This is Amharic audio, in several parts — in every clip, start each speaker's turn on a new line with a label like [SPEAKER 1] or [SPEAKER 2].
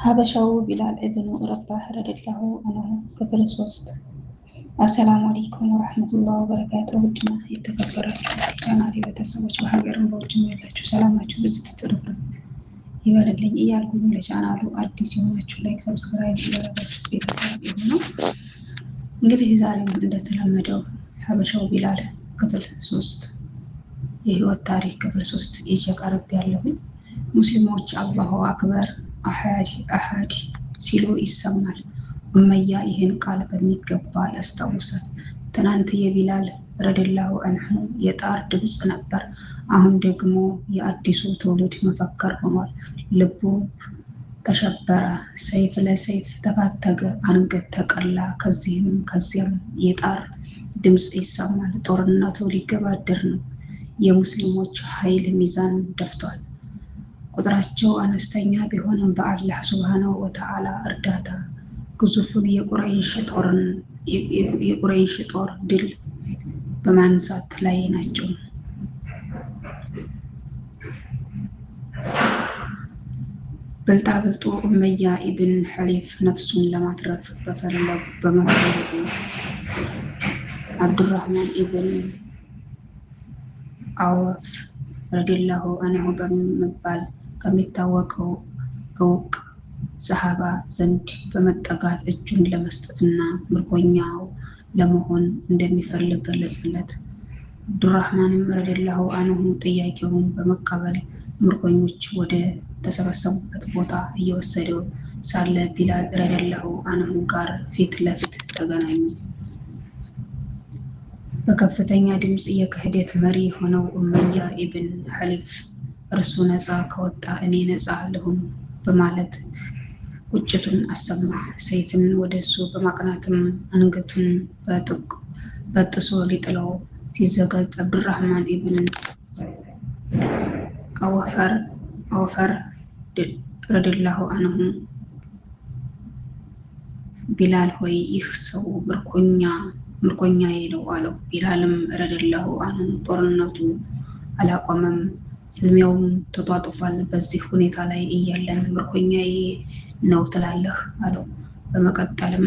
[SPEAKER 1] ሀበሻው ቢላል ኢብኑ ረባህ ረዲየላሁ አንሁ ክፍል 3። አሰላሙ አለይኩም ወረሕመቱላህ ወበረካቱ። ውድና የተከበራችሁ ቻናሌ ቤተሰቦች በሀገርም በውጭም ያላችሁ ሰላማችሁ ብዙ ትርፍርፍ ይበልልኝ እያልኩኝ ለቻናሉ አዲስ የሆናችሁ like፣ subscribe እያደረጋችሁ ቤተሰብ የሆነው እንግዲህ ዛሬም እንደተለመደው ሀበሻው ቢላል ክፍል 3 የህይወት ታሪክ ክፍል 3 ይዤ ቀርብ ያለሁኝ። ሙስሊሞች አላሁ አክበር አሐድ አሐድ ሲሉ ይሰማል። ኡመያ ይህን ቃል በሚገባ ያስታውሳል። ትናንት የቢላል ረዲየላሁ አንሁ የጣር ድምፅ ነበር። አሁን ደግሞ የአዲሱ ትውልድ መፈክር ሆኗል። ልቡ ተሸበረ፣ ሰይፍ ለሰይፍ ተፋተገ፣ አንገት ተቀላ። ከዚህም ከዚያም የጣር ድምፅ ይሰማል። ጦርነቱ ሊገባደር ነው። የሙስሊሞች ኃይል ሚዛን ደፍቷል። ቁጥራቸው አነስተኛ ቢሆንም በአላህ ሱብሃነሁ ወተዓላ እርዳታ ግዙፉን የቁረይሽ ጦር ድል በማንሳት ላይ ናቸው። ብልጣብልጡ ኡመያ ኢብን ሐሊፍ ነፍሱን ለማትረፍ በመፈለጉ አብዱራህማን ኢብን አውፍ ረዲየላሁ አንሁ በመባል ከሚታወቀው እውቅ ሰሃባ ዘንድ በመጠጋት እጁን ለመስጠትና ምርኮኛው ለመሆን እንደሚፈልግ ገለጸለት። አብዱራህማንም ረዲየላሁ አንሁ ጥያቄውን በመቀበል ምርኮኞች ወደ ተሰበሰቡበት ቦታ እየወሰደው ሳለ ቢላል ረዲየላሁ አንሁ ጋር ፊት ለፊት ተገናኙ። በከፍተኛ ድምፅ የክህደት መሪ የሆነው ኡመያ ኢብን ሐሊፍ እርሱ ነፃ ከወጣ እኔ ነፃ ልሁን በማለት ቁጭቱን አሰማ። ሰይፍን ወደ እሱ በማቅናትም አንገቱን በጥሶ ሊጥለው ሲዘጋጅ አብዱራህማን ኢብን አወፈር ረዲየላሁ አንሁ ቢላል ሆይ ይህ ሰው ምርኮኛዬ ነው አለው። ቢላልም ረዲየላሁ አንሁ ጦርነቱ አላቆመም፣ ፍልሚያውም ተጧጡፏል። በዚህ ሁኔታ ላይ እያለን ምርኮኛዬ ነው ትላለህ አለው። በመቀጠልም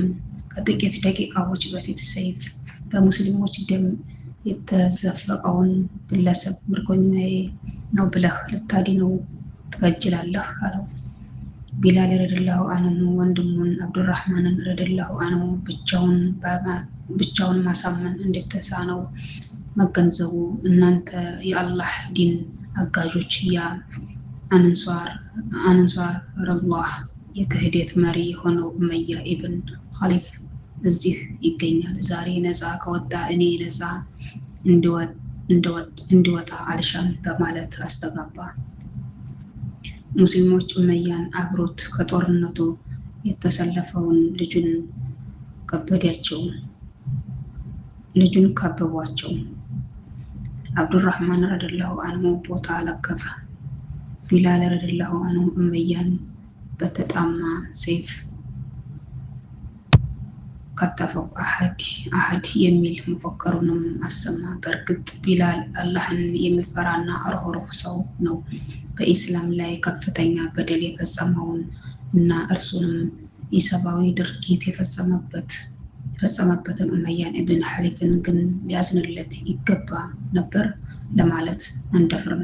[SPEAKER 1] ከጥቂት ደቂቃዎች በፊት ሰይፍ በሙስሊሞች ደም የተዘፈቀውን ግለሰብ ምርኮኛዬ ነው ብለህ ልታድነው ትከጅላለህ አለው። ቢላል ረዲየላሁ አንሁ ወንድሙን አብዱራህማንን ረዲየላሁ አንሁ ብቻውን ማሳመን እንደተሳነው መገንዘቡ እናንተ የአላህ ዲን አጋዦች ያ አንሷረላህ የክህደት መሪ የሆነው ኡመያ ኢብን ኻሊፍ እዚህ ይገኛል። ዛሬ ነፃ ከወጣ እኔ ነፃ እንድወጣ አልሻም በማለት አስተጋባ። ሙስሊሞች ኡመያን አብሮት ከጦርነቱ የተሰለፈውን ልጁን ከበዷቸው ልጁን ከበቧቸው። አብዱራህማን ረዲየላሁ አንሁ ቦታ ለከፈ። ቢላል ረዲየላሁ አንሁ ኡመያን በተጣማ ሰይፍ ከተፈው። አሐድ አሐድ የሚል መፈክሩንም አሰማ። በእርግጥ ቢላል አላህን የሚፈራና ርኅሩህ ሰው ነው። በኢስላም ላይ ከፍተኛ በደል የፈጸመውን እና እርሱንም ኢሰብአዊ ድርጊት የፈጸመበትን ኡመያን ኢብን ሐሊፍን ግን ሊያዝንለት ይገባ ነበር ለማለት አንደፍርም።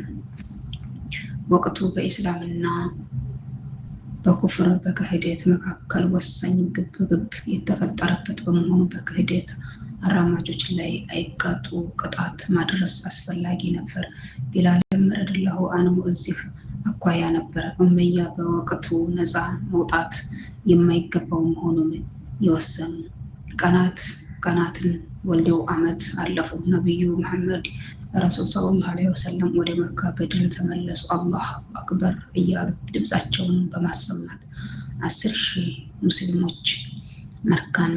[SPEAKER 1] ወቅቱ በኢስላምና በኩፍር በክህደት መካከል ወሳኝ ግብግብ የተፈጠረበት በመሆኑ በክህደት አራማጆች ላይ አይቀጡ ቅጣት ማድረስ አስፈላጊ ነበር። ቢላልም ረዲየላሁ አንሁ እዚህ አኳያ ነበር ኡመያ በወቅቱ ነፃ መውጣት የማይገባው መሆኑን የወሰኑ። ቀናት ቀናትን ወልደው ዓመት አለፉ። ነቢዩ መሐመድ ረሱል ሰለላሁ ዐለይሂ ወሰለም ወደ መካ በድል ተመለሱ። አላሁ አክበር እያሉ ድምፃቸውን በማሰማት 10,000 ሙስሊሞች መካን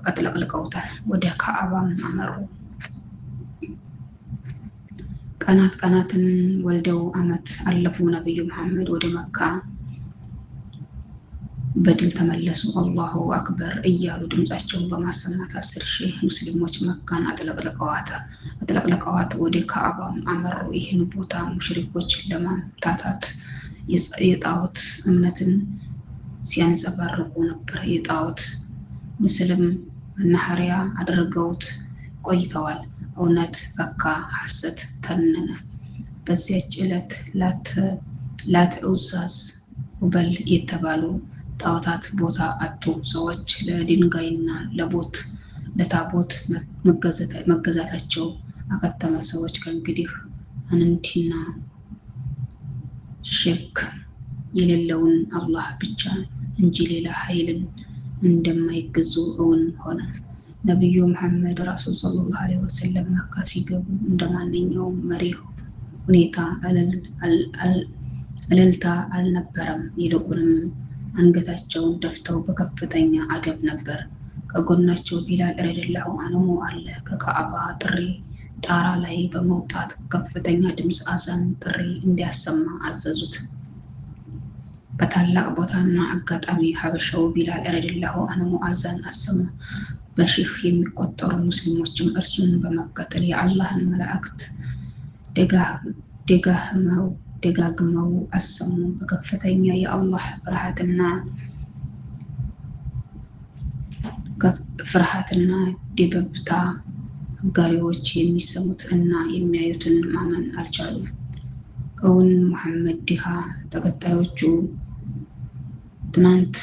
[SPEAKER 1] አጥለቅልቀውታል። ወደ ካዕባም አመሩ። ቀናት ቀናትን ወልደው ዓመት አለፉ። ነቢዩ መሐመድ ወደ መካ በድል ተመለሱ። አላሁ አክበር እያሉ ድምፃቸውን በማሰማት 10,000 ሙስሊሞች መካን አጥለቅልቀዋት ወደ ካዕባም አመሩ። ይህን ቦታ ሙሽሪኮች ለማምታታት የጣዖት እምነትን ሲያንጸባርቁ ነበር። የጣዖት ምስልም መናኸሪያ አድርገውት ቆይተዋል። እውነት ፈካ፣ ሐሰት ተነነ። በዚያች ዕለት ላት፣ ዑዛ፣ ሁበል የተባሉ ጣዖታት ቦታ አጡ። ሰዎች ለድንጋይና ለታቦት መገዛታቸው አከተመ። ሰዎች ከእንግዲህ አንድና ሽርክ የሌለውን አላህ ብቻ እንጂ ሌላ ኃይልን እንደማይገዙ እውን ሆነ። ነቢዩ መሐመድ ረሱል ሰለላሁ ዐለይሂ ወሰለም መካ ሲገቡ እንደማንኛውም መሪ ሁኔታ እልልታ አልነበረም። ይልቁንም አንገታቸውን ደፍተው በከፍተኛ አደብ ነበር። ከጎናቸው ቢላል ረዲየላሁ አንሁ አለ። ከካዕባ ጥሪ ጣራ ላይ በመውጣት ከፍተኛ ድምፅ አዛን ጥሪ እንዲያሰማ አዘዙት። በታላቅ ቦታና አጋጣሚ ሀበሻው ቢላል ረዲየላሁ አንሁ አዛን አሰማ። በሺህ የሚቆጠሩ ሙስሊሞችም እርሱን በመከተል የአላህን መላእክት ደጋግመው አሰሙ። በከፍተኛ የአላህ ፍርሃትና ደበብታ አጋሪዎች የሚሰሙት እና የሚያዩትን ማመን አልቻሉም። እውን መሐመድ ድሃ ተከታዮቹ ትናንት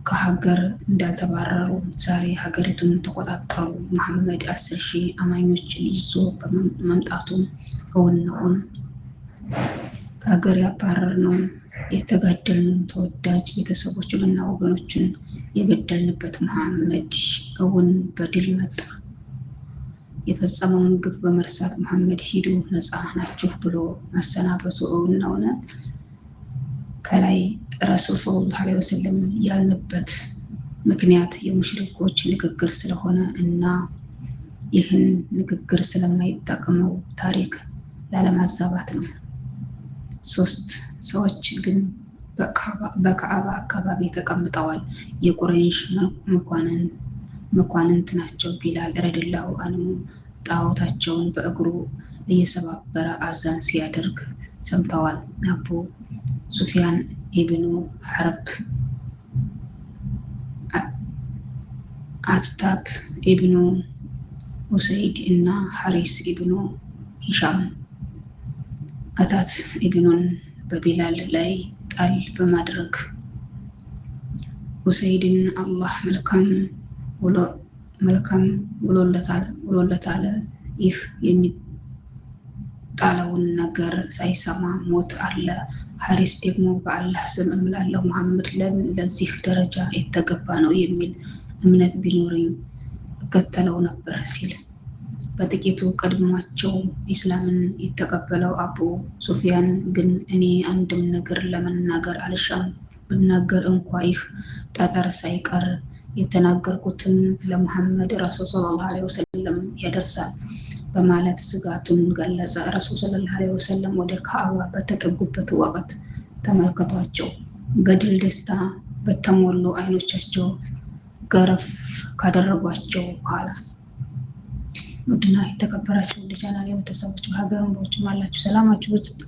[SPEAKER 1] ከሀገር እንዳልተባረሩ ዛሬ ሀገሪቱን ተቆጣጠሩ። መሐመድ 10,000 አማኞችን ይዞ በመምጣቱ እውን ነውን? ከሀገር ያባረርነው፣ የተጋደልነው፣ ተወዳጅ ቤተሰቦቹንና ወገኖቹን የገደልንበት መሐመድ እውን በድል መጣ። የፈጸመውን ግፍ በመርሳት መሐመድ ሂዱ ነፃ ናችሁ ብሎ ማሰናበቱ እውን ነውን? ከላይ ረሱል ሰለላሁ ዐለይሂ ወሰለም ያልንበት ምክንያት የሙሽሪኮች ንግግር ስለሆነ እና ይህን ንግግር ስለማይጠቅመው ታሪክ ላለማዛባት ነው። ሶስት ሰዎች ግን በካዕባ አካባቢ ተቀምጠዋል። የቁረይሽ መኳንንት ናቸው። ቢላል ረዲየላሁ አንሁ ጣዖታቸውን በእግሩ እየሰባበረ አዛን ሲያደርግ ሰምተዋል። አቡ ሱፊያን ኢብኑ ሐርብ፣ አትታብ ኢብኑ ኡሰይድ እና ሐሪስ ኢብኑ ሂሻም። አታት ኢብኑን በቢላል ላይ ጣል በማድረግ ኡሰይድን አላህ መልካም ውሎለታል። ይህ የሚጣለውን ነገር ሳይሰማ ሞት አለ። ሐሪስ ደግሞ በአላህ ስም እምላለሁ መሐመድ ለዚህ ደረጃ የተገባ ነው የሚል እምነት ቢኖረኝ እከተለው ነበር ሲል፣ በጥቂቱ ቀድሟቸው ኢስላምን የተቀበለው አቡ ሱፊያን ግን እኔ አንድም ነገር ለመናገር አልሻም፣ ብናገር እንኳ ይህ ጠጠር ሳይቀር የተናገርኩትን ለሙሐመድ ረሱል ሰለላሁ ዐለይሂ ወሰለም ያደርሳል በማለት ስጋቱን ገለጸ። ረሱል ሰለላሁ ዐለይሂ ወሰለም ወደ ካዕባ በተጠጉበት ወቅት ተመልከቷቸው። በድል ደስታ በተሞሉ አይኖቻቸው ገረፍ ካደረጓቸው በኋላ። ውድና የተከበራችሁ ወደ ቻናል ቤተሰቦች በሀገርም በውጭም አላችሁ ሰላማችሁ ውስጥ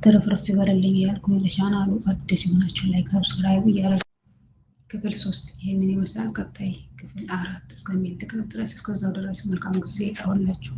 [SPEAKER 1] ትርፍርፍ ይበልልኝ እያልኩኝ ለቻናሉ አዲስ የሆናችሁ like፣ subscribe እያደረጋችሁ ክፍል 3 ይህንን ይመስላል። ቀጣይ ክፍል 4 እስከሚለቀቅ ድረስ እስከዛው ድረስ መልካም ጊዜ አሁንላችሁ።